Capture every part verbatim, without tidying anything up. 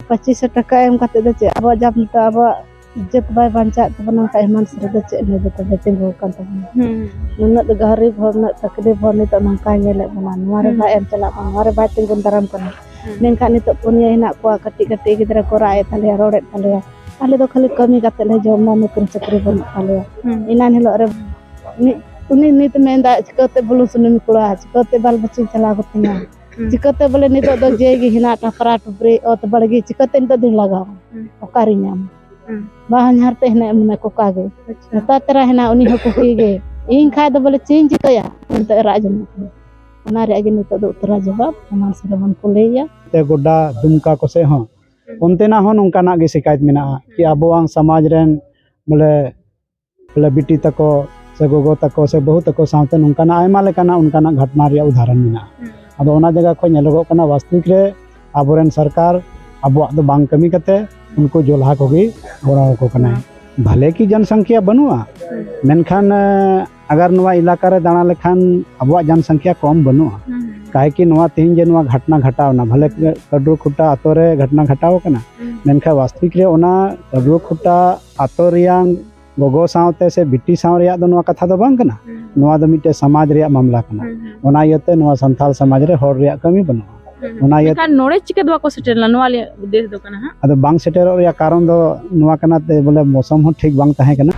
ᱯᱚᱸᱪᱤᱥ ᱥᱚ ᱴᱟᱠᱟ ᱮᱢ ᱠᱟᱛᱮ ᱫᱚ ᱪᱮᱫ? ᱟᱵᱚᱣᱟᱜ ᱡᱟᱵ ᱱᱤᱛᱚᱜ ᱟᱵᱚᱣᱟᱜ ᱤᱡᱽᱡᱚᱛ ᱵᱟᱭ ᱵᱟᱧᱪᱟᱜ ᱛᱟᱵᱚᱱᱟ, ᱚᱱᱠᱟ ᱮᱢᱟᱱ ᱥᱟᱹᱨᱤ ᱫᱚ ᱪᱮᱫ ᱱᱤᱭᱟᱹ ᱫᱚ ᱛᱚᱵᱮ ᱛᱤᱸᱜᱩ ᱟᱠᱟᱱ ᱛᱟᱵᱚᱱᱟ? ᱦᱩᱸ᱾ ᱱᱩᱱᱟᱹᱜ ᱫᱚ ᱜᱟᱹᱨᱤᱵ ᱦᱚᱲ, ᱩᱱᱟᱹᱜ ᱛᱟᱠᱞᱤᱯ ᱦᱚᱲ ᱱᱤᱛᱚᱜ ᱱᱚᱝᱠᱟᱭ ᱧᱮᱞᱮᱫ ᱵᱚᱱᱟ, ᱱᱚᱣᱟ ᱨᱮ ᱦᱩᱸ᱾ ᱵᱟᱭ ᱮᱢ ᱪᱟᱞᱟᱜ ᱠᱟᱱᱟ, ᱱᱚᱣᱟ ᱨᱮ ᱵᱟᱭ ᱛᱤᱸᱜᱩᱱ ᱫᱟᱨᱟᱢ ᱠᱟᱱᱟ᱾ ᱦᱩᱸ᱾ ᱢᱮᱱᱠᱷᱟᱱ ᱱᱤᱛᱚᱜ ᱯᱩᱱᱭᱟᱹ ᱦᱮᱱᱟᱜ ᱠᱚᱣᱟ, ᱠᱟᱹᱴᱤᱡ ᱠᱟᱹᱴᱤᱡ ᱜᱤᱫᱽᱨᱟᱹ ᱠᱚ ᱨᱟᱜ ᱮᱫ ᱛᱟᱞᱮᱭᱟ, ᱨᱚᱲᱮᱫ ᱛᱟᱞᱮᱭᱟ, ᱟᱞᱮ ᱫᱚ ᱠᱷᱟᱹᱞᱤ ᱠᱟᱹᱢᱤ ᱠᱟᱛᱮ ᱞᱮ ᱡᱚᱢᱟ, ᱱᱚᱠᱨᱤ ᱪᱟᱹᱠᱨᱤ ᱵᱟᱹᱱᱩᱜ ᱛᱟᱞᱮᱭᱟ᱾ ᱦᱩᱸ᱾ ᱮᱱᱟᱱ ᱦᱤᱞᱳᱜ ᱨᱮ ᱢᱤᱫ, ᱩᱱᱤ ᱱᱤᱛ ᱢᱮᱱᱫᱟ, "ᱪᱤᱠᱟᱹᱛᱮ ᱵᱩᱞᱩᱝ ᱥᱩᱱᱩᱢ ᱠᱚᱲᱟ, ᱪᱤᱠᱟᱹᱛᱮ ᱵᱟᱞ ᱵᱟᱹᱪᱤᱧ ᱪᱟᱞᱟᱣ ᱠᱟᱛᱤᱧᱟ?" ᱦᱩᱸ᱾ ᱪᱤᱠᱟᱹᱛᱮ ᱵᱚᱞᱮ ᱱᱤᱛᱚᱜ ᱫᱚ ᱡᱮ ᱜᱮ ᱦᱮᱱᱟᱜ, ᱴᱟᱯᱨᱟ ᱴᱩᱯᱨᱤ, ᱚᱛ ᱵᱟᱲᱜᱮ, ᱪᱤᱠᱟᱹᱛᱮ ᱱᱤᱛᱚᱜ ᱫᱚᱧ ᱞᱟᱜᱟᱣᱟ? ᱦᱩᱸ᱾ ᱚᱠᱟᱨᱤᱧ ᱧᱟᱢᱟ? ᱦᱩᱸ᱾ ᱵᱟᱦᱚᱧᱦᱟᱨ ᱛᱮ ᱦᱮᱱᱟᱭ ᱢᱮᱱᱟ ᱠᱚᱠᱟ ᱜᱮ᱾ ᱟᱪᱪᱷᱟ᱾ ᱱᱮᱛᱟᱨ ᱛᱮᱨᱟ ᱦᱮᱱᱟᱭ, ᱩᱱᱤ ᱦᱚᱸ ᱠᱩᱠᱤ ᱜᱮ᱾ ᱤᱧ ᱠᱷᱟᱡ ᱫᱚ ᱵᱚᱞᱮ ᱪᱮᱫ ᱤᱧ ᱪᱤᱠᱟᱹᱭᱟ? ᱱᱤᱛᱚᱜ ᱨᱟᱜ ᱡᱚᱱᱚᱜ ᱠᱟᱱᱟ᱾ ᱚᱱᱟ ᱨᱮᱭᱟᱜ ᱜᱮ ᱱᱤᱛᱚᱜ ᱫᱚ ᱩᱛᱛᱚᱨᱟ ᱡᱚᱵᱟᱵ ᱮᱢᱟᱱ ᱥᱮ ᱵᱚᱱ ᱠᱩᱞᱤᱭᱮᱭᱟ᱾ ᱛᱮ ᱜᱚᱰᱟ ᱫᱩᱢᱠᱟ ᱠᱚ ᱥᱮᱫ ᱦᱚᱸ ᱦᱩᱸ᱾ ᱚᱱᱛᱮᱱᱟᱜ ᱦᱚᱸ ᱱᱚᱝᱠᱟᱱᱟᱜ ᱜᱮ ᱥᱤᱠᱟᱭᱮᱛ ᱢᱮᱱᱟᱜᱼᱟ ᱠᱤ ᱦᱩᱸ᱾ ᱟᱵᱚᱣᱟᱝ ᱥᱚᱢᱟᱡᱽ ᱨᱮᱱ ᱵᱚᱞᱮ ᱵᱚᱞᱮ ᱵᱤᱴᱤ ᱛᱟᱠᱚ ᱥᱮ ᱜᱚᱜᱚ ᱛᱟᱠᱚ ᱥᱮ ᱵᱟᱹᱦᱩ ᱛᱟᱠᱚ ᱥᱟᱶᱛᱮ ᱱᱚᱝᱠᱟᱱᱟᱜ ᱟᱭᱢᱟ ᱞᱮᱠᱟᱱᱟᱜ ᱚᱱᱠᱟᱱᱟᱜ ᱜᱷᱚᱴᱚᱱᱟ ᱨᱮᱭᱟᱜ ᱩᱫᱟᱦᱚᱨᱚᱱ ᱢᱮᱱᱟᱜᱼᱟ᱾ ᱦᱩᱸ᱾ ᱟᱫᱚ ᱚᱱᱟ ᱡᱟᱭᱜᱟ ᱠᱷᱚᱱ ᱧᱮᱞᱚᱜᱚᱜ ᱠᱟᱱᱟ ᱵᱟᱥᱛᱚᱵᱤᱠ ᱨᱮ ᱟᱵᱚᱨᱮᱱ ᱥᱚᱨᱠᱟᱨ ᱟᱵᱚᱣᱟᱜ ᱫᱚ ᱵᱟᱝ ᱠᱟᱹᱢᱤ ᱠᱟᱛᱮ ᱩᱱᱠᱩ ᱡᱚᱞᱦᱟ ᱠᱚᱜᱮ ᱜᱚᱲᱚ ᱟᱠᱚ ᱠᱟᱱᱟᱭ᱾ ᱦᱩᱸ᱾ ᱵᱷᱟᱞᱮ ᱠᱤ ᱡᱚᱱᱥᱚᱝᱠᱷᱭᱟ ᱵᱟᱹᱱᱩᱜᱼᱟ, ᱦᱩᱸ᱾ ᱢᱮᱱᱠᱷᱟᱱ, ᱮ, ᱟᱜᱟᱨ ᱱᱚᱣᱟ ᱮᱞᱟᱠᱟ ᱨᱮ ᱫᱟᱬᱟ ᱞᱮᱠᱷᱟᱱ ᱟᱵᱚᱣᱟᱜ ᱡᱚᱱᱥᱚᱝᱠᱷᱭᱟ ᱠᱚᱢ ᱵᱟᱹᱱᱩᱜᱼᱟ᱾ ᱦᱩᱸ, ᱦᱩᱸ᱾ ᱠᱟᱭ ᱠᱤ ᱱᱚᱣᱟ ᱛᱮᱦᱮᱧ ᱡᱮ ᱱᱚᱣᱟ ᱜᱷᱚᱴᱚᱱᱟ ᱜᱷᱟᱴᱟᱣ ᱮᱱᱟ, ᱵᱷᱟᱞᱮ ᱦᱩᱸ᱾ ᱠᱟᱰᱨᱩ ᱠᱷᱩᱴᱟ ᱟᱛᱳ ᱨᱮ ᱜᱷᱚᱴᱚᱱᱟ ᱜᱷᱟᱴᱟᱣ ᱟᱠᱟᱱᱟ, ᱦᱩᱸ᱾ ᱢᱮᱱᱠᱷᱟᱱ ᱵᱟᱥᱛᱚᱵᱤᱠ ᱨᱮ ᱚᱱᱟ ᱠᱟᱰᱨᱩ ᱠᱷᱩᱴᱟ ᱟᱛᱳ ᱨᱮᱭᱟᱝ ᱜᱚᱜᱚ ᱥᱟᱶᱛᱮ ᱥᱮ ᱵᱤᱴᱤ ᱥᱟᱶ ᱨᱮᱭᱟᱜ ᱫᱚ ᱱᱚᱣᱟ ᱠᱟᱛᱷᱟ ᱫᱚ ᱵᱟᱝ ᱠᱟᱱᱟ᱾ ᱦᱩᱸ᱾ ᱱᱚᱣᱟ ᱫᱚ ᱢᱤᱫᱴᱮᱡ ᱥᱚᱢᱟᱡᱽ ᱨᱮᱭᱟᱜ ᱢᱟᱢᱞᱟ ᱠᱟᱱᱟ᱾ ᱦᱩᱸ, ᱦᱩᱸ᱾ ᱚᱱᱟ ᱤᱭᱟᱹᱛᱮ ᱱᱚᱣᱟ ᱥᱟᱱᱛᱟᱲ ᱥᱚᱢᱟᱡᱽ ᱨᱮ ᱦᱚᱲ ᱨᱮᱭᱟᱜ ᱠᱟᱹᱢᱤ ᱵᱟᱹᱱᱩᱜᱼᱟ᱾ ᱦᱩᱸ, ᱦᱩᱸ᱾ ᱚᱱᱟ ᱤᱭᱟᱹᱛᱮ ᱢᱮᱱᱠᱷᱟᱱ ᱱᱚᱰᱮ ᱪᱤᱠᱟᱹ ᱫᱚ ᱵᱟᱠᱚ ᱥᱮᱴᱮᱨ ᱞᱮᱱᱟ? ᱱᱚᱣᱟ ᱞᱟᱹᱭ ᱩᱫᱽᱫᱮᱥ ᱫᱚ ᱠᱟᱱᱟ ᱦᱟᱸᱜ᱾ ᱟᱫᱚ ᱵᱟᱝ ᱥᱮᱴᱮᱨᱚᱜ ᱨᱮᱭᱟᱜ ᱠᱟᱨᱚᱱ ᱫᱚ ᱱᱚᱣᱟ ᱠᱟᱱᱟ ᱛᱮ ᱵᱚᱞᱮ ᱢᱳᱥᱚᱢ ᱦᱚᱸ ᱴᱷᱤᱠ ᱵᱟᱝ ᱛᱟᱦᱮᱸ ᱠᱟᱱᱟ᱾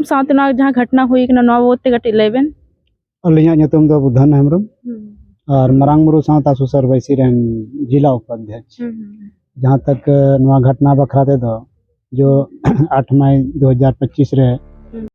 ᱥᱟᱶᱛᱮ ᱱᱚᱣᱟ ᱡᱟᱦᱟᱸ ᱜᱷᱚᱴᱚᱱᱟ ᱦᱩᱭ ᱠᱟᱱᱟ, ᱱᱚᱣᱟ ᱵᱟᱵᱚᱫ ᱛᱮ ᱠᱟᱹᱴᱤᱡ ᱞᱟᱹᱭ ᱵᱮᱱ᱾ ᱟᱹᱞᱤᱧᱟᱜ ᱧᱩᱛᱩᱢ ᱫᱚ ᱵᱩᱫᱷᱟᱱ ᱦᱮᱢᱵᱨᱚᱢ᱾ ᱦᱩᱸ᱾ ᱟᱨ ᱢᱟᱨᱟᱝ ᱵᱩᱨᱩ ᱥᱟᱶᱛᱟ ᱥᱩᱥᱟᱹᱨ ᱵᱟᱹᱭᱥᱤ ᱨᱮᱱ ᱡᱤᱞᱟ ᱩᱯᱟᱫᱷᱭᱟᱠᱷ᱾ ᱦᱩᱸ, ᱦᱩᱸ, ᱦᱩᱸ᱾ ᱡᱟᱦᱟᱸ ᱛᱟᱠ ᱱᱚᱣᱟ ᱜᱷᱚᱴᱚᱱᱟ ᱵᱟᱠᱷᱨᱟ ᱛᱮᱫᱚ ᱡᱚ ᱟᱴ ᱢᱟᱭ ᱫᱩ ᱦᱟᱡᱟᱨ ᱯᱚᱸᱪᱤᱥ ᱨᱮ ᱦᱩᱸ᱾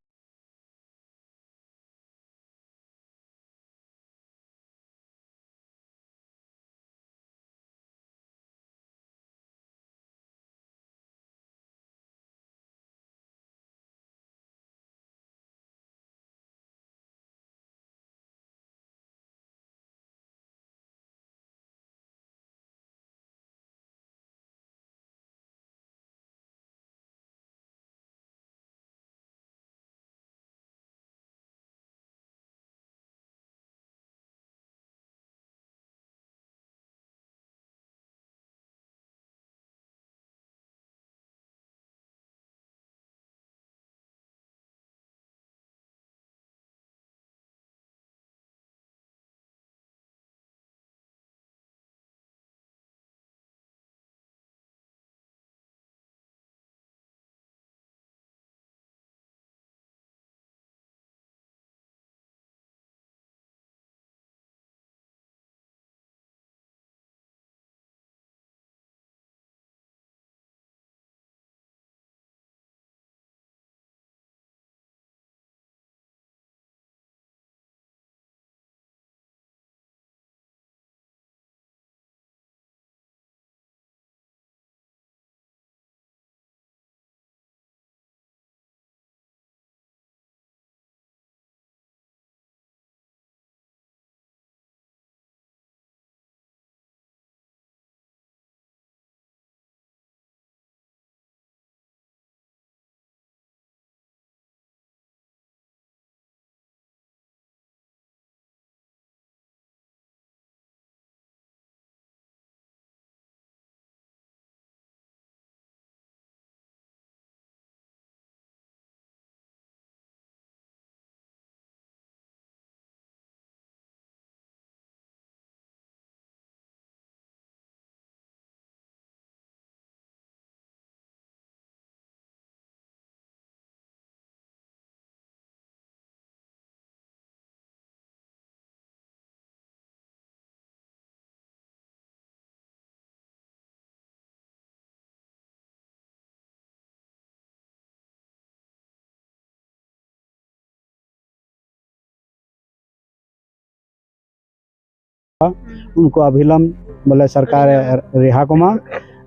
ᱩᱱᱠᱩ ᱚᱵᱤᱞᱚᱢ ᱵᱚᱞᱮ ᱥᱚᱨᱠᱟᱨ ᱮ ᱨᱤᱦᱟ ᱠᱚᱢᱟ᱾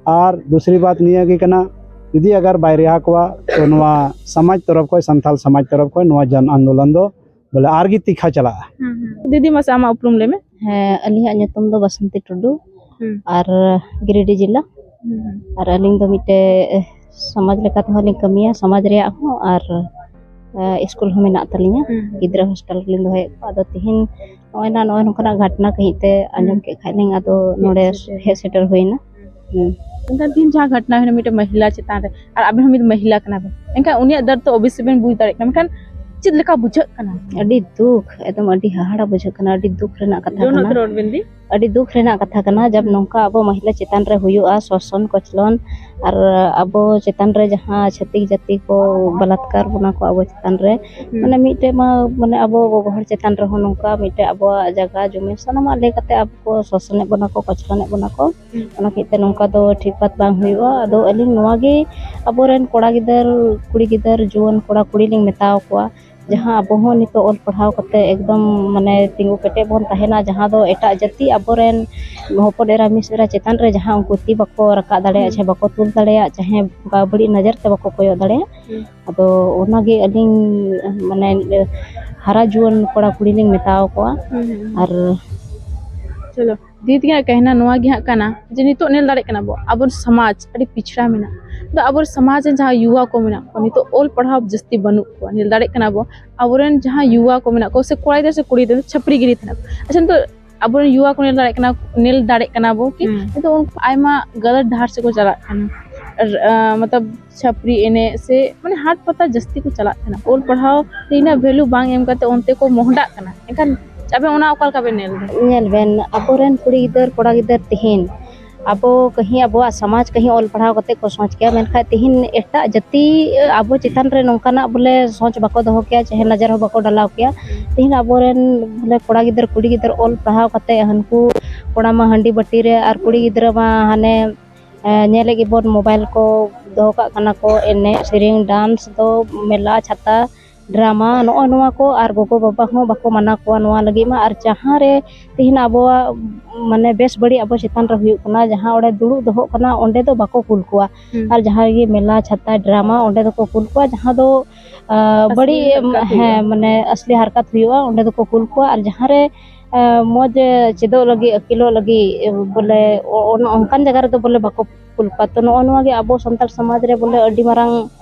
ᱟᱨ ᱫᱩᱥᱨᱤ ᱵᱟᱛ ᱱᱤᱭᱟᱹ ᱜᱮ ᱠᱟᱱᱟ, ᱡᱩᱫᱤ ᱟᱜᱟᱨ ᱵᱟᱭ ᱨᱤᱦᱟ ᱠᱚᱣᱟ ᱛᱚ ᱱᱚᱣᱟ ᱥᱚᱢᱟᱡᱽ ᱛᱚᱨᱚᱯ ᱠᱷᱚᱱ, ᱥᱟᱱᱛᱟᱞ ᱥᱚᱢᱟᱡᱽ ᱛᱚᱨᱚᱯ ᱠᱷᱚᱱ ᱱᱚᱣᱟ ᱡᱚᱱ ᱟᱱᱫᱳᱞᱚᱱ ᱫᱚ ᱵᱚᱞᱮ ᱟᱨᱜᱮ ᱛᱤᱠᱷᱟ ᱪᱟᱞᱟᱜᱼᱟ᱾ ᱦᱩᱸ, ᱦᱩᱸ᱾ ᱫᱤᱫᱤ, ᱢᱟᱥᱮ ᱟᱢᱟᱜ ᱩᱯᱨᱩᱢ ᱞᱟᱹᱭ ᱢᱮ᱾ ᱦᱮᱸ, ᱟᱹᱞᱤᱧᱟᱜ ᱧᱩᱛᱩᱢ ᱫᱚ ᱵᱟᱥᱚᱱᱛᱤ ᱴᱩᱰᱩ ᱦᱩᱸ᱾ ᱟᱨ ᱜᱤᱨᱤᱰᱤ ᱡᱮᱞᱟ᱾ ᱦᱩᱸ, ᱦᱩᱸ᱾ ᱟᱨ ᱟᱹᱞᱤᱧ ᱫᱚ ᱢᱤᱫᱴᱮᱡ ᱥᱚᱢᱟᱡᱽ ᱞᱮᱠᱟ ᱛᱮᱦᱚᱸ ᱞᱤᱧ ᱠᱟᱹᱢᱤᱭᱟ, ᱥᱚᱢᱟᱡᱽ ᱨᱮᱭᱟᱜ ᱦᱚᱸ, ᱟᱨ, ᱮ, ᱥᱠᱩᱞ ᱦᱚᱸ ᱢᱮᱱᱟᱜ ᱛᱟᱹᱞᱤᱧᱟ᱾ ᱦᱩᱸ, ᱦᱩᱸ᱾ ᱜᱤᱫᱽᱨᱟᱹ ᱦᱳᱥᱴᱮᱞ ᱨᱮᱞᱤᱧ ᱫᱚᱦᱚᱭᱮᱫ ᱠᱚᱣᱟ᱾ ᱟᱫᱚ ᱛᱤᱦᱤᱧ ᱱᱚᱜᱼᱚᱭ ᱱᱟ, ᱱᱚᱜᱼᱚᱭ ᱱᱚᱝᱠᱟᱱᱟᱜ ᱜᱷᱚᱴᱚᱱᱟ ᱠᱟᱹᱦᱤᱡ ᱛᱮ ᱟᱸᱡᱚᱢ ᱦᱩᱸ᱾ ᱠᱮᱫ ᱠᱷᱟᱡ ᱞᱤᱧ, ᱟᱫᱚ ᱦᱮᱡ ᱱᱚᱰᱮ ᱥᱮᱴᱮᱨ᱾ ᱦᱮᱡ ᱥᱮᱴᱮᱨ ᱦᱩᱭᱱᱟ᱾ ᱦᱩᱸ᱾ ᱢᱮᱱᱠᱷᱟᱱ ᱛᱤᱦᱤᱧ ᱡᱟᱦᱟᱸ ᱜᱷᱚᱴᱚᱱᱟ ᱦᱩᱭᱱᱟ ᱢᱤᱫᱴᱮᱱ ᱢᱚᱦᱤᱞᱟ ᱪᱮᱛᱟᱱ ᱨᱮ, ᱟᱨ ᱟᱵᱮᱱ ᱦᱚᱸ ᱢᱤᱫ ᱢᱚᱦᱤᱞᱟ ᱠᱟᱱᱟ ᱵᱮᱱ, ᱮᱱᱠᱷᱟᱱ ᱩᱱᱤᱭᱟᱜ ᱫᱚᱨᱫ ᱛᱚ obviously ᱵᱮᱱ ᱵᱩᱡᱽ ᱫᱟᱲᱮᱭᱟᱜ ᱠᱟᱱᱟ᱾ ᱢᱮᱱᱠᱷᱟᱱ ᱪᱮᱫ ᱞᱮᱠᱟ ᱵᱩᱡᱷᱟᱹᱜ ᱠᱟᱱᱟ? ᱟᱹᱰᱤ ᱫᱩᱠ, ᱮᱠᱫᱚᱢ ᱟᱹᱰᱤ ᱦᱟᱦᱟᱲᱟ ᱵᱩᱡᱷᱟᱹᱜ ᱠᱟᱱᱟ, ᱟᱹᱰᱤ ᱫᱩᱠ ᱨᱮᱱᱟᱜ ᱠᱟᱛᱷᱟ ᱡᱳᱨ ᱧᱚᱜ ᱠᱟᱱᱟ᱾ ᱛᱮ ᱨᱚᱲ ᱵᱮᱱ ᱫᱤ᱾ ᱟᱹᱰᱤ ᱫᱩᱠ ᱨᱮᱱᱟᱜ ᱠᱟᱛᱷᱟ ᱠᱟᱱᱟ, ᱡᱟᱵ ᱦᱩᱸ᱾ ᱱᱚᱝᱠᱟ ᱟᱵᱚ ᱢᱚᱦᱤᱞᱟ ᱪᱮᱛᱟᱱ ᱨᱮ ᱦᱩᱭᱩᱜᱼᱟ ᱥᱳᱥᱚᱱ ᱠᱚᱪᱞᱚᱱ, ᱟᱨ ᱟᱵᱚ ᱪᱮᱛᱟᱱ ᱨᱮ ᱡᱟᱦᱟᱸ ᱪᱷᱟᱹᱛᱤᱠ ᱡᱟᱹᱛᱤ ᱠᱚ ᱵᱟᱞᱟᱛᱠᱟᱨ ᱵᱚᱱᱟ ᱠᱚ ᱟᱵᱚ ᱪᱮᱛᱟᱱ ᱨᱮ, ᱦᱩᱸ᱾ ᱢᱟᱱᱮ ᱢᱤᱫᱴᱮᱡ ᱢᱟ, ᱢᱟᱱᱮ ᱟᱵᱚ ᱜᱚᱜᱚ ᱦᱚᱲ ᱪᱮᱛᱟᱱ ᱨᱮᱦᱚᱸ ᱱᱚᱝᱠᱟ ᱢᱤᱫᱴᱮᱡ ᱟᱵᱚᱣᱟᱜ ᱡᱟᱭᱜᱟ ᱡᱚᱢᱤ ᱥᱟᱱᱟᱢᱟᱜ ᱞᱟᱹᱭ ᱠᱟᱛᱮ ᱟᱵᱚ ᱠᱚ ᱥᱳᱥᱚᱱᱮᱫ ᱵᱚᱱᱟ ᱠᱚ, ᱠᱚᱪᱞᱚᱱᱮᱫ ᱵᱚᱱᱟ ᱠᱚ᱾ ᱦᱩᱸ᱾ ᱚᱱᱟ ᱦᱚᱛᱮᱡ ᱛᱮ ᱱᱚᱝᱠᱟ ᱫᱚ ᱴᱷᱤᱠ ᱵᱟᱛ ᱵᱟᱝ ᱦᱩᱭᱩᱜᱼᱟ᱾ ᱟᱫᱚ ᱟᱹᱞᱤᱧ ᱱᱚᱣᱟ ᱜᱮ ᱟᱵᱚᱨᱮᱱ ᱠᱚᱲᱟ ᱜᱤᱫᱟᱹᱨ, ᱠᱩᱲᱤ ᱜᱤᱫᱟᱹᱨ, ᱡᱩᱣᱟᱹᱱ ᱠᱚᱲᱟ ᱠᱩᱲᱤ ᱞᱤᱧ ᱢᱮᱛᱟᱣ ᱠᱚᱣᱟ, ᱡᱟᱦᱟᱸ ᱟᱵᱚ ᱦᱚᱸ ᱱᱤᱛᱚᱜ ᱚᱞ ᱯᱟᱲᱦᱟᱣ ᱠᱟᱛᱮ ᱮᱠᱫᱚᱢ ᱢᱟᱱᱮ ᱛᱤᱸᱜᱩ ᱠᱮᱴᱮᱡ ᱵᱚᱱ ᱛᱟᱦᱮᱱᱟ, ᱡᱟᱦᱟᱸ ᱫᱚ ᱮᱴᱟᱜ ᱡᱟᱹᱛᱤ ᱟᱵᱚᱨᱮᱱ ᱦᱚᱯᱚᱱ ᱮᱨᱟ ᱢᱤᱥ ᱮᱨᱟ ᱪᱮᱛᱟᱱ ᱨᱮ ᱡᱟᱦᱟᱸ ᱩᱱᱠᱩ ᱛᱤ ᱵᱟᱠᱚ ᱨᱟᱠᱟᱵ ᱫᱟᱲᱮᱭᱟᱜ, ᱦᱩᱸ᱾ ᱪᱮ ᱵᱟᱠᱚ ᱛᱩᱞ ᱫᱟᱲᱮᱭᱟᱜ, ᱪᱟᱦᱮ ᱚᱱᱠᱟ ᱵᱟᱹᱲᱤᱡ ᱱᱚᱡᱚᱨ ᱛᱮ ᱵᱟᱠᱚ ᱠᱚᱭᱚᱜ ᱫᱟᱲᱮᱭᱟᱜ᱾ ᱦᱩᱸ᱾ ᱟᱫᱚ ᱚᱱᱟᱜᱮ ᱟᱹᱞᱤᱧ ᱢᱟᱱᱮ ᱦᱟᱨᱟ ᱡᱩᱣᱟᱹᱱ ᱠᱚᱲᱟ ᱠᱩᱲᱤ ᱞᱤᱧ ᱢᱮᱛᱟᱣ ᱠᱚᱣᱟ᱾ ᱦᱩᱸ, ᱦᱩᱸ, ᱦᱩᱸ᱾ ᱟᱨ ᱪᱚᱞᱚ, ᱫᱤᱫᱤ ᱛᱟᱹᱠᱤᱱᱟᱜ ᱠᱟᱹᱦᱱᱟ ᱱᱚᱣᱟ ᱜᱮ ᱦᱟᱸᱜ ᱠᱟᱱᱟ ᱡᱮ ᱱᱤᱛᱚᱜ ᱧᱮᱞ ᱫᱟᱲᱮᱭᱟᱜ ᱠᱟᱱᱟ ᱵᱚ, ᱟᱵᱚ ᱥᱚᱢᱟᱡᱽ ᱟᱹᱰᱤ ᱯᱤᱪᱷᱲᱟ ᱢᱮᱱᱟᱜᱼᱟ᱾ ᱟᱫᱚ ᱟᱵᱚ ᱥᱚᱢᱟᱡᱽ ᱨᱮ ᱡᱟᱦᱟᱸ ᱭᱩᱣᱟ ᱠᱚ ᱢᱮᱱᱟᱜ ᱠᱚᱣᱟ, ᱱᱤᱛᱚᱜ ᱚᱞ ᱯᱟᱲᱦᱟᱣ ᱡᱟᱹᱥᱛᱤ ᱵᱟᱹᱱᱩᱜ ᱠᱚᱣᱟ, ᱧᱮᱞ ᱫᱟᱲᱮᱭᱟᱜ ᱠᱟᱱᱟ ᱵᱚ, ᱟᱵᱚᱨᱮᱱ ᱡᱟᱦᱟᱸ ᱭᱩᱣᱟ ᱠᱚ ᱢᱮᱱᱟᱜ ᱠᱚᱣᱟ, ᱥᱮ ᱠᱚᱲᱟ ᱜᱤᱫᱽᱨᱟᱹ ᱥᱮ ᱠᱩᱲᱤ ᱜᱤᱫᱽᱨᱟᱹ, ᱪᱷᱟᱹᱯᱨᱤ ᱜᱤᱨᱤ ᱛᱟᱦᱮᱱᱟ ᱠᱚ᱾ ᱟᱪᱪᱷᱟ, ᱱᱤᱛᱚᱜ ᱟᱵᱚᱨᱮᱱ ᱭᱩᱣᱟ ᱠᱚ ᱧᱮᱞ ᱫᱟᱲᱮᱭᱟᱜ ᱠᱟᱱᱟ, ᱧᱮᱞ ᱫᱟᱲᱮᱭᱟᱜ ᱠᱟᱱᱟ ᱵᱚ ᱠᱤ ᱦᱩᱸ᱾ ᱱᱤᱛᱚᱜ ᱩᱱᱠᱩ ᱟᱭᱢᱟ ᱜᱟᱞᱟᱛ ᱰᱟᱦᱟᱨ ᱥᱮᱫ ᱠᱚ ᱪᱟᱞᱟᱜ ᱠᱟᱱᱟ᱾ ᱟᱨ, ᱟᱸ, ᱢᱚᱛᱞᱚᱵ ᱪᱷᱟᱹᱯᱨᱤ ᱮᱱᱮᱡ ᱥᱮ ᱢᱟᱱᱮ ᱦᱟᱴ ᱯᱟᱛᱟ ᱡᱟᱹᱥᱛᱤ ᱠᱚ ᱪᱟᱞᱟᱜ ᱠᱟᱱᱟ᱾ ᱚᱞ ᱯᱟᱲᱦᱟᱣ ᱨᱮ ᱤᱱᱟᱹᱜ value ᱵᱟᱝ ᱮᱢ ᱠᱟᱛᱮ ᱚᱱᱛᱮ ᱠᱚ ᱢᱚᱦᱰᱟᱜ ᱠᱟᱱᱟ᱾ ᱮᱱᱠᱷᱟᱱ ᱟᱵᱮᱱ ᱚᱱᱟ ᱚᱠᱟ ᱞᱮᱠᱟ ᱵᱮᱱ ᱧᱮᱞ ᱮᱫᱟ? ᱧᱮᱞ ᱵᱮᱱ, ᱟᱵᱚᱨᱮᱱ ᱠᱩᱲᱤ ᱜᱤᱫᱟᱹᱨ, ᱠᱚᱲᱟ ᱜᱤᱫᱟᱹᱨ ᱛᱤᱦᱤᱧ ᱟᱵᱚ ᱠᱟᱹᱦᱤ ᱟᱵᱚᱣᱟᱜ ᱥᱚᱢᱟᱡᱽ ᱠᱟᱹᱦᱤ ᱚᱞ ᱯᱟᱲᱦᱟᱣ ᱠᱟᱛᱮ ᱠᱚ ᱥᱚᱪ ᱠᱮᱭᱟ, ᱢᱮᱱᱠᱷᱟᱱ ᱛᱤᱦᱤᱧ ᱮᱴᱟᱜ ᱡᱟᱹᱛᱤ ᱟᱵᱚ ᱪᱮᱛᱟᱱ ᱨᱮ ᱱᱚᱝᱠᱟᱱᱟᱜ ᱵᱚᱞᱮ ᱥᱚᱪ ᱵᱟᱠᱚ ᱫᱚᱦᱚ ᱠᱮᱭᱟ, ᱪᱟᱦᱮ ᱱᱚᱡᱚᱨ ᱦᱚᱸ ᱵᱟᱠᱚ ᱰᱟᱞᱟᱣ ᱠᱮᱭᱟ᱾ ᱛᱤᱦᱤᱧ ᱟᱵᱚᱨᱮᱱ ᱵᱚᱞᱮ ᱠᱚᱲᱟ ᱜᱤᱫᱟᱹᱨ, ᱠᱩᱲᱤ ᱜᱤᱫᱟᱹᱨ ᱚᱞ ᱯᱟᱲᱦᱟᱣ ᱠᱟᱛᱮ ᱦᱟᱱᱠᱩ ᱠᱚᱲᱟ ᱢᱟ ᱦᱟᱺᱰᱤ ᱵᱟᱹᱴᱤ ᱨᱮ ᱟᱨ ᱠᱩᱲᱤ ᱜᱤᱫᱽᱨᱟᱹ ᱢᱟ ᱦᱟᱱᱮ, ᱮ, ᱧᱮᱞᱮᱫ ᱜᱮᱵᱚᱱ mobile ᱠᱚ ᱫᱚᱦᱚ ᱠᱟᱜ ᱠᱟᱱᱟ ᱠᱚ, ᱮᱱᱮᱡ ᱥᱮᱨᱮᱧ dance ᱫᱚ ᱢᱮᱞᱟ ᱪᱷᱟᱛᱟ ᱰᱨᱟᱢᱟ, ᱱᱚᱜᱼᱚ ᱱᱚᱣᱟ ᱠᱚ ᱟᱨ ᱜᱚᱜᱚ ᱵᱟᱵᱟ ᱦᱚᱸ ᱵᱟᱠᱚ ᱢᱟᱱᱟ ᱠᱚᱣᱟ ᱱᱚᱣᱟ ᱞᱟᱹᱜᱤᱫ ᱢᱟ᱾ ᱟᱨ ᱡᱟᱦᱟᱸ ᱨᱮ ᱛᱮᱦᱮᱧ ᱟᱵᱚᱣᱟᱜ ᱢᱟᱱᱮ ᱵᱮᱥ ᱵᱟᱹᱲᱤᱡ ᱟᱵᱚ ᱪᱮᱛᱟᱱ ᱨᱮ ᱦᱩᱭᱩᱜ ᱠᱟᱱᱟ, ᱡᱟᱦᱟᱸ ᱚᱸᱰᱮ ᱫᱩᱲᱩᱵ ᱫᱚᱦᱚᱜ ᱠᱟᱱᱟ, ᱚᱸᱰᱮ ᱫᱚ ᱵᱟᱠᱚ ᱠᱩᱞ ᱠᱚᱣᱟ᱾ ᱦᱩᱸ᱾ ᱟᱨ ᱡᱟᱦᱟᱸ ᱨᱮᱜᱮ ᱢᱮᱞᱟ ᱪᱷᱟᱛᱟ ᱰᱨᱟᱢᱟ, ᱚᱸᱰᱮ ᱫᱚᱠᱚ ᱠᱩᱞ ᱠᱚᱣᱟ, ᱡᱟᱦᱟᱸ ᱫᱚ ᱟᱥᱞᱤ ᱵᱟᱹᱲᱤᱡ ᱦᱟᱨᱠᱟᱛ ᱦᱩᱭᱩᱜᱼᱟ᱾ ᱦᱮᱸ, ᱢᱟᱱᱮ ᱟᱥᱞᱤ ᱦᱟᱨᱠᱟᱛ ᱦᱩᱭᱩᱜᱼᱟ, ᱚᱸᱰᱮ ᱫᱚᱠᱚ ᱠᱩᱞ ᱠᱚᱣᱟ᱾ ᱟᱨ ᱡᱟᱦᱟᱸ ᱨᱮ ᱢᱚᱡᱽ ᱪᱮᱫᱚᱜ ᱞᱟᱹᱜᱤᱫ, ᱟᱹᱠᱤᱞᱚᱜ ᱞᱟᱹᱜᱤᱫ ᱵᱚᱞᱮ ᱚᱱᱠᱟᱱ ᱡᱟᱭᱜᱟ ᱨᱮᱫᱚ ᱵᱚᱞᱮ ᱵᱟᱠᱚ ᱠᱩᱞ ᱠᱚᱣᱟ᱾ ᱛᱚ ᱱᱚᱜᱼᱚ ᱱᱚᱣᱟ ᱜᱮ ᱟᱵᱚ ᱥᱟᱱᱛᱟᱲ ᱥᱚᱢᱟᱡᱽ ᱨᱮ ᱵᱚᱞᱮ ᱟᱹᱰᱤ ᱢᱟᱨᱟᱝ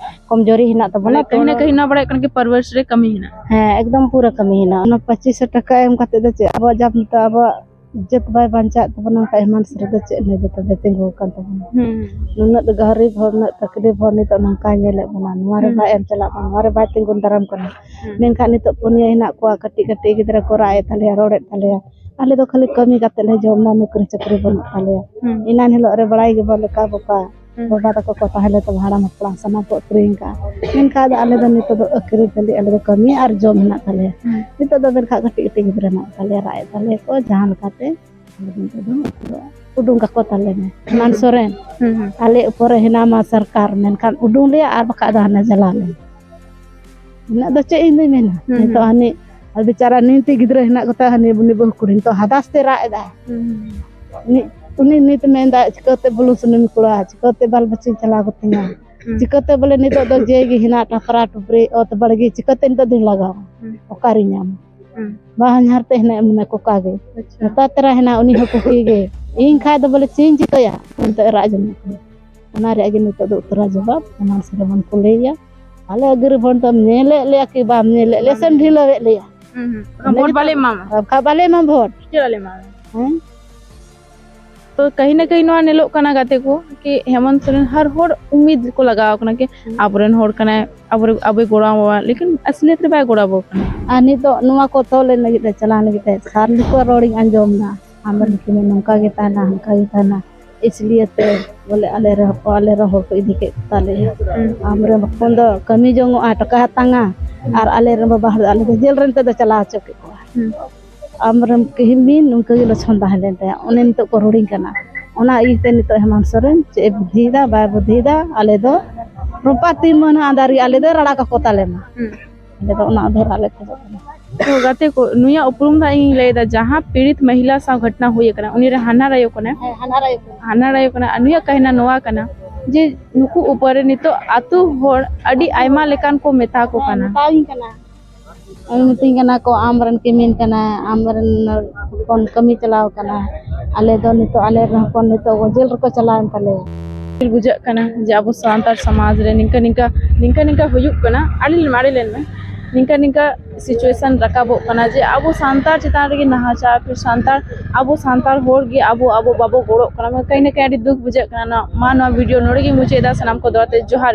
ᱠᱚᱢᱡᱳᱨᱤ ᱦᱮᱱᱟᱜ ᱛᱟᱵᱚᱱᱟ᱾ ᱢᱟᱱᱮ ᱠᱟᱹᱦᱤ ᱱᱟ ᱠᱟᱹᱦᱤ ᱱᱚᱣᱟ ᱵᱟᱲᱟᱭ ᱠᱟᱱᱟ ᱠᱤ ᱯᱟᱨᱣᱟᱨᱤᱥ ᱨᱮ ᱠᱟᱹᱢᱤ ᱦᱮᱱᱟᱜᱼᱟ᱾ ᱦᱮᱸ, ᱮᱠᱫᱚᱢ ᱯᱩᱨᱟᱹ ᱠᱟᱹᱢᱤ ᱦᱮᱱᱟᱜᱼᱟ᱾ ᱚᱱᱟ ᱯᱚᱸᱪᱤᱥ ᱥᱚ ᱴᱟᱠᱟ ᱮᱢ ᱠᱟᱛᱮ ᱫᱚ ᱪᱮᱫ ᱟᱵᱚᱣᱟᱜ ᱡᱟᱵ ᱱᱤᱛᱚᱜ ᱟᱵᱚᱣᱟᱜ ᱤᱡᱽᱡᱚᱛ ᱵᱟᱭ ᱵᱟᱧᱪᱟᱜ ᱛᱟᱵᱚᱱᱟ, ᱚᱱᱠᱟ ᱮᱢᱟᱱ ᱥᱟᱹᱨᱤ ᱫᱚ ᱪᱮᱫ ᱞᱟᱹᱭ ᱫᱚ ᱛᱚᱵᱮ ᱛᱤᱸᱜᱩ ᱟᱠᱟᱱ ᱛᱟᱵᱚᱱᱟ? ᱦᱩᱸ᱾ ᱱᱩᱱᱟᱹᱜ ᱜᱟᱹᱨᱤᱵ ᱦᱚᱲ, ᱩᱱᱟᱹᱜ ᱛᱟᱠᱞᱤᱯ ᱦᱚᱲ ᱱᱤᱛᱚᱜ ᱱᱚᱝᱠᱟᱭ ᱧᱮᱞᱮᱫ ᱵᱚᱱᱟ, ᱱᱚᱣᱟ ᱨᱮ ᱦᱩᱸ᱾ ᱵᱟᱭ ᱮᱢ ᱪᱟᱞᱟᱜ ᱠᱟᱱᱟ, ᱱᱚᱣᱟ ᱨᱮ ᱵᱟᱭ ᱛᱤᱸᱜᱩᱱ ᱫᱟᱨᱟᱢ ᱠᱟᱱᱟ᱾ ᱦᱩᱸ᱾ ᱢᱮᱱᱠᱷᱟᱱ ᱱᱤᱛᱚᱜ ᱯᱩᱱᱭᱟᱹ ᱦᱮᱱᱟᱜ ᱠᱚᱣᱟ, ᱠᱟᱹᱴᱤᱡ ᱠᱟᱹᱴᱤᱡ ᱜᱤᱫᱽᱨᱟᱹ ᱠᱚ ᱨᱟᱜ ᱮᱫ ᱛᱟᱞᱮᱭᱟ, ᱨᱚᱲᱮᱫ ᱛᱟᱞᱮᱭᱟ, ᱟᱞᱮ ᱫᱚ ᱠᱷᱟᱹᱞᱤ ᱠᱟᱹᱢᱤ ᱠᱟᱛᱮ ᱞᱮ ᱡᱚᱢ ᱮᱫᱟ, ᱱᱚᱠᱨᱤ ᱪᱟᱹᱠᱨᱤ ᱵᱟᱹᱱᱩᱜ ᱛᱟᱞᱮᱭᱟ᱾ ᱦᱩᱸ᱾ ᱮᱱᱟᱱ ᱦᱤᱞᱳᱜ ᱨᱮ ᱵᱟᱲᱟᱭ ᱜᱮ ᱵᱟᱞᱮ ᱠᱟ ᱵᱚᱠᱟ᱾ ᱦᱩᱸ᱾ ᱵᱟᱵᱟ ᱛᱟᱠᱚ ᱠᱚ ᱛᱟᱦᱮᱸ ᱞᱮᱱ ᱛᱟᱵᱚᱱᱟ, ᱦᱟᱲᱟᱢ ᱦᱟᱯᱲᱟᱢ ᱥᱟᱱᱟᱢ ᱠᱚ ᱟᱹᱠᱷᱨᱤᱧ ᱠᱟᱜᱼᱟ᱾ ᱢᱮᱱᱠᱷᱟᱱ ᱟᱫᱚ ᱟᱞᱮ ᱫᱚ ᱱᱤᱛᱚᱜ ᱫᱚ ᱟᱹᱠᱷᱨᱤᱧ ᱠᱷᱟᱹᱞᱤ, ᱟᱞᱮ ᱫᱚ ᱠᱟᱹᱢᱤ ᱟᱨ ᱡᱚᱢ ᱦᱮᱱᱟᱜ ᱛᱟᱞᱮᱭᱟ᱾ ᱦᱩᱸ᱾ ᱱᱤᱛᱚᱜ ᱫᱚ ᱢᱮᱱᱠᱷᱟᱱ ᱠᱟᱹᱴᱤᱡ ᱠᱟᱹᱴᱤᱡ ᱜᱤᱫᱽᱨᱟᱹ ᱦᱮᱱᱟᱜ ᱛᱟᱞᱮᱭᱟ, ᱨᱟᱜ ᱮᱫ ᱛᱟᱞᱮᱭᱟ ᱠᱚ, ᱡᱟᱦᱟᱸ ᱞᱮᱠᱟᱛᱮ ᱟᱞᱮ ᱫᱚ ᱱᱤᱛᱚᱜ ᱫᱚ ᱩᱰᱩᱝ ᱠᱟᱠᱚ ᱛᱟᱞᱮ ᱢᱮ᱾ ᱦᱩᱸ᱾ ᱢᱟᱱ ᱥᱚᱨᱮᱱ, ᱦᱩᱸ, ᱦᱩᱸ᱾ ᱟᱞᱮ ᱩᱯᱚᱨ ᱨᱮ ᱦᱮᱱᱟᱢᱟ ᱥᱚᱨᱠᱟᱨ, ᱢᱮᱱᱠᱷᱟᱱ ᱩᱰᱩᱝ ᱞᱮᱭᱟ ᱟᱨ ᱵᱟᱠᱷᱟᱡ ᱫᱚ ᱦᱟᱱᱮ ᱡᱟᱞᱟ ᱞᱮ᱾ ᱩᱱᱟᱹᱜ ᱫᱚ ᱪᱮᱫ ᱤᱧ ᱫᱚᱧ ᱢᱮᱱᱟ? ᱦᱩᱸ, ᱱᱤᱛᱚᱜ ᱦᱩᱸ᱾ ᱦᱟᱹᱱᱤ ᱟᱨ ᱵᱮᱪᱟᱨᱟ ᱱᱤᱱᱛᱤ ᱜᱤᱫᱽᱨᱟᱹ ᱦᱮᱱᱟᱜ ᱠᱚᱛᱟ, ᱦᱟᱹᱱᱤ ᱩᱱᱤ ᱵᱟᱹᱦᱩ ᱠᱩᱲᱤ ᱱᱤᱛᱚᱜ ᱦᱟᱫᱟᱥ ᱛᱮ ᱨᱟᱜ ᱮᱫᱟᱭ᱾ ᱦᱩᱸ, ᱦᱩᱸ᱾ ᱩᱱᱤ, ᱩᱱᱤ ᱱᱤᱛ ᱢᱮᱱᱫᱟ, "ᱪᱤᱠᱟᱹᱛᱮ ᱵᱩᱞᱩᱝ ᱥᱩᱱᱩᱢ ᱠᱚᱲᱟ, ᱪᱤᱠᱟᱹᱛᱮ ᱵᱟᱞ ᱵᱟᱹᱪᱤᱧ ᱪᱟᱞᱟᱣ ᱠᱟᱛᱤᱧᱟ? ᱦᱩᱸ᱾ ᱪᱤᱠᱟᱹᱛᱮ ᱵᱚᱞᱮ ᱱᱤᱛᱚᱜ ᱫᱚ ᱡᱮ ᱜᱮ ᱦᱮᱱᱟᱜ ᱴᱟᱯᱨᱟ ᱴᱩᱯᱨᱤ ᱚᱛ ᱵᱟᱲᱜᱮ, ᱪᱤᱠᱟᱹᱛᱮ ᱱᱤᱛᱚᱜ ᱫᱚᱧ ᱞᱟᱜᱟᱣᱟ? ᱦᱩᱸ᱾ ᱚᱠᱟᱨᱤᱧ ᱧᱟᱢᱟ?" ᱦᱩᱸ᱾ ᱵᱟᱦᱧᱟᱨ ᱛᱮ ᱦᱮᱱᱟᱜ ᱢᱮᱱᱟ ᱠᱚᱠᱟ ᱜᱮ᱾ ᱟᱪᱪᱷᱟ᱾ ᱱᱮᱛᱟᱨ ᱛᱮᱨᱟ ᱦᱮᱱᱟᱜ ᱩᱱᱤ ᱦᱚᱸ ᱠᱩᱠᱤ ᱜᱮ᱾ ᱤᱧ ᱠᱷᱟᱡ ᱫᱚ ᱵᱚᱞᱮ ᱪᱮᱫ ᱤᱧ ᱪᱤᱠᱟᱹᱭᱟ? ᱚᱱᱛᱮ ᱨᱟᱜ ᱡᱚᱱᱚᱜ ᱠᱟᱱᱟ᱾ ᱚᱱᱟ ᱨᱮᱭᱟᱜ ᱜᱮ ᱱᱤᱛᱚᱜ ᱫᱚ ᱩᱛᱛᱚᱨᱟ ᱡᱚᱵᱟᱵ, ᱚᱱᱟ ᱥᱮᱫ ᱵᱚᱱ ᱠᱩᱞᱤᱭᱮᱭᱟ᱾ ᱟᱞᱮ ᱜᱤᱨᱤ ᱵᱷᱳᱴ ᱫᱚᱢ ᱧᱮᱞᱮᱫ ᱞᱮᱭᱟ ᱠᱤ ᱵᱟᱢ ᱧᱮᱞᱮᱫ ᱞᱮᱭᱟ ᱥᱮᱢ ᱰᱷᱤᱞᱟᱹᱣᱮᱫ ᱞᱮᱭᱟ? ᱦᱩᱸ, ᱦᱩᱸ᱾ ᱵᱟᱠᱷᱟᱱ ᱵᱷᱳᱴ ᱵᱟᱞᱮ ᱮᱢᱟᱢᱟ᱾ ᱵᱟᱠᱷᱟᱱ ᱵᱟᱞᱮ ᱮᱢᱟ ᱵᱷᱳᱴ᱾ ᱪᱮᱫ ᱵᱟᱞᱮ ᱮᱢᱟᱢᱟ? ᱦᱮᱸ? ᱛᱚ ᱠᱟᱹᱦᱤ ᱱᱟ ᱠᱟᱹᱦᱤ ᱱᱚᱣᱟ ᱧᱮᱞᱚᱜ ᱠᱟᱱᱟ ᱜᱟᱛᱮ ᱠᱚ, ᱠᱤ ᱦᱮᱢᱚᱱᱛ ᱥᱚᱨᱮᱱ ᱦᱟᱨ ᱦᱚᱲ ᱩᱢᱤᱫ ᱠᱚ ᱞᱟᱜᱟᱣ ᱠᱟᱱᱟ ᱠᱤ ᱦᱩᱸ᱾ ᱟᱵᱚᱨᱮᱱ ᱦᱚᱲ ᱠᱟᱱᱟᱭ, ᱟᱵᱚᱨᱮ-, ᱟᱵᱚᱭ ᱜᱚᱲᱚ ᱟᱵᱚᱱᱟ, ᱞᱮᱠᱤᱱ ᱟᱥᱞᱤᱭᱟᱛ ᱨᱮ ᱵᱟᱭ ᱜᱚᱲᱚ ᱟᱵᱚ ᱠᱟᱱᱟ᱾ ᱟᱨ ᱱᱤᱛᱚᱜ ᱱᱚᱣᱟ ᱠᱚ ᱛᱚᱞ ᱞᱟᱹᱜᱤᱫ ᱛᱮ, ᱪᱟᱞᱟᱣ ᱞᱟᱹᱜᱤᱫ ᱛᱮ ᱥᱟᱨ ᱞᱮᱠᱟ ᱨᱚᱲᱤᱧ ᱟᱸᱡᱚᱢ ᱮᱫᱟ, ᱟᱢ ᱦᱩᱸ᱾ ᱱᱩᱠᱤᱱ ᱱᱚᱝᱠᱟ ᱜᱮ ᱛᱟᱦᱮᱱᱟ, ᱦᱟᱱᱠᱟ ᱜᱮ ᱛᱟᱦᱮᱱᱟ, ᱤᱥᱞᱤᱭᱟᱛᱮ ᱵᱚᱞᱮ ᱟᱞᱮ ᱨᱮᱦᱚᱸ ᱠᱚ, ᱟᱞᱮ ᱨᱮᱱ ᱦᱚᱲ ᱠᱚ ᱤᱫᱤ ᱠᱮᱫ ᱠᱚ ᱛᱟᱞᱮᱭᱟ᱾ ᱦᱩᱸ᱾ ᱟᱢ ᱨᱮᱱ ᱦᱚᱯᱚᱱ ᱫᱚ ᱠᱟᱹᱢᱤ ᱡᱚᱝᱚᱜᱼᱟ, ᱴᱟᱠᱟ ᱦᱟᱛᱟᱝᱟ, ᱦᱩᱸ᱾ ᱟᱨ ᱟᱞᱮ ᱨᱮᱱ ᱵᱟᱵᱟ ᱦᱚᱲ ᱫᱚ ᱟᱞᱮ ᱫᱚ ᱡᱮᱞ ᱨᱮᱱ ᱛᱮᱫᱚ ᱪᱟᱞᱟᱣ ᱦᱚᱪᱚ ᱠᱮᱫ ᱠᱚᱣᱟ᱾ ᱦᱩᱸ᱾ ᱟᱢ ᱨᱮᱱ ᱠᱤᱦᱤ ᱢᱤᱱ ᱱᱚᱝᱠᱟ ᱜᱮ ᱞᱚᱪᱷᱚᱱ ᱛᱟᱦᱮᱸ ᱞᱮᱱ ᱛᱟᱭᱟ, ᱚᱱᱮ ᱱᱤᱛᱚᱜ ᱠᱚ ᱨᱩᱲᱤᱧ ᱠᱟᱱᱟ᱾ ᱚᱱᱟ ᱤᱭᱟᱹᱛᱮ ᱱᱤᱛᱚᱜ ᱦᱮᱢᱟᱱᱛ ᱥᱚᱨᱮᱱ ᱪᱮᱫ ᱮ ᱵᱩᱫᱽᱫᱷᱤᱭᱮᱫᱟ, ᱵᱟᱭ ᱵᱩᱫᱽᱫᱷᱤᱭᱮᱫᱟ, ᱟᱞᱮ ᱫᱚ ᱨᱚᱯᱟ ᱛᱤᱱ ᱢᱟᱹᱦᱱᱟᱹ ᱟᱸᱫᱟᱨ ᱜᱮ ᱟᱞᱮ ᱫᱚ ᱨᱟᱲᱟ ᱠᱟᱠᱚ ᱛᱟᱞᱮ ᱢᱟ᱾ ᱦᱩᱸ᱾ ᱟᱫᱚ ᱚᱱᱟ ᱟᱫᱷᱟᱨ ᱟᱞᱮ ᱠᱷᱚᱡᱚᱜ ᱠᱟᱱᱟ᱾ ᱛᱚ ᱜᱟᱛᱮ ᱠᱚ, ᱱᱩᱭᱟᱜ ᱩᱯᱨᱩᱢ ᱫᱚ ᱤᱧ ᱞᱟᱹᱭ ᱮᱫᱟ, ᱡᱟᱦᱟᱸ ᱯᱤᱲᱤᱛ ᱢᱟᱦᱤᱞᱟ ᱥᱟᱶ ᱜᱷᱚᱴᱱᱟ ᱦᱩᱭ ᱟᱠᱟᱱᱟ, ᱩᱱᱤ ᱨᱮ ᱦᱟᱱᱦᱟᱨ ᱟᱭᱳ ᱠᱟᱱᱟ᱾ ᱦᱮᱸ, ᱦᱟᱱᱦᱟᱨ ᱟᱭᱳ ᱠᱟᱱᱟ᱾ ᱦᱟᱱᱦᱟᱨ ᱟᱭᱳ ᱠᱟᱱᱟ᱾ ᱟᱨ ᱱᱩᱭᱟᱜ ᱠᱟᱹᱦᱱᱟ ᱱᱚᱣᱟ ᱠᱟᱱᱟ ᱡᱮ ᱱᱩᱠᱩ ᱩᱯᱚᱨ ᱨᱮ ᱱᱤᱛᱚᱜ ᱟᱛᱳ ᱦᱚᱲ ᱟᱹᱰᱤ ᱟᱭᱢᱟ ᱞᱮᱠᱟᱱ ᱠᱚ ᱢᱮᱛᱟ ᱠᱚ ᱦᱮᱸ, ᱠᱟᱱᱟ᱾ ᱢᱮᱛᱟᱣᱤᱧ ᱠᱟᱱᱟ᱾ ᱩᱱᱤ ᱢᱤᱛᱟᱹᱧ ᱠᱟᱱᱟ ᱠᱚ, "ᱟᱢ ᱨᱮᱱ ᱠᱤᱢᱤᱱ ᱠᱟᱱᱟᱭ, ᱟᱢ ᱨᱮᱱ ᱦᱚᱯᱚᱱ ᱠᱟᱹᱢᱤ ᱪᱟᱞᱟᱣ ᱠᱟᱱᱟ, ᱟᱞᱮ ᱫᱚ ᱱᱤᱛᱚᱜ ᱟᱞᱮ ᱨᱮᱱ ᱦᱚᱯᱚᱱ ᱱᱤᱛᱚᱜ ᱡᱮᱞ ᱨᱮᱠᱚ ᱪᱟᱞᱟᱣᱮᱱ ᱛᱟᱞᱮᱭᱟ᱾" ᱵᱩᱡᱷᱟᱹᱜ ᱠᱟᱱᱟ ᱡᱮ ᱟᱵᱚ ᱥᱟᱱᱛᱟᱲ ᱥᱚᱢᱟᱡᱽ ᱨᱮ ᱱᱤᱝᱠᱟᱹ ᱱᱤᱝᱠᱟᱹ ᱱᱤᱝᱠᱟᱹ ᱱᱤᱝᱠᱟᱹ ᱦᱩᱭᱩᱜ ᱠᱟᱱᱟ᱾ ᱟᱹᱰᱤ ᱟᱹᱰᱤ ᱞᱮᱱ ᱢᱮ, ᱱᱤᱝᱠᱟᱹ ᱱᱤᱝᱠᱟᱹ situation ᱨᱟᱠᱟᱵᱚᱜ ᱠᱟᱱᱟ ᱡᱮ ᱟᱵᱚ ᱥᱟᱱᱛᱟᱲ ᱪᱮᱛᱟᱱ ᱨᱮᱜᱮ ᱱᱟᱦᱟᱪᱟᱨ, ᱯᱷᱤᱨ ᱥᱟᱱᱛᱟᱲ, ᱟᱵᱚ ᱥᱟᱱᱛᱟᱲ ᱦᱚᱲ ᱜᱮ ᱟᱵᱚ ᱟᱵᱚ ᱵᱟᱵᱚ ᱜᱚᱲᱚᱜ ᱠᱟᱱᱟ᱾ ᱢᱟᱱᱮ ᱠᱟᱹᱦᱤ ᱱᱟ ᱠᱟᱹᱦᱤ ᱟᱹᱰᱤ ᱫᱩᱠ ᱵᱩᱡᱷᱟᱹᱜ ᱠᱟᱱᱟ᱾ ᱱᱚᱣᱟ, ᱢᱟ ᱱᱚᱣᱟ video ᱱᱚᱰᱮ ᱜᱮᱧ ᱢᱩᱪᱟᱹᱫ ᱮᱫᱟ᱾ ᱥᱟᱱᱟᱢ ᱠᱚ ᱫᱚᱲᱟ ᱛᱮ ᱡᱚᱦᱟᱨ ᱜᱮ᱾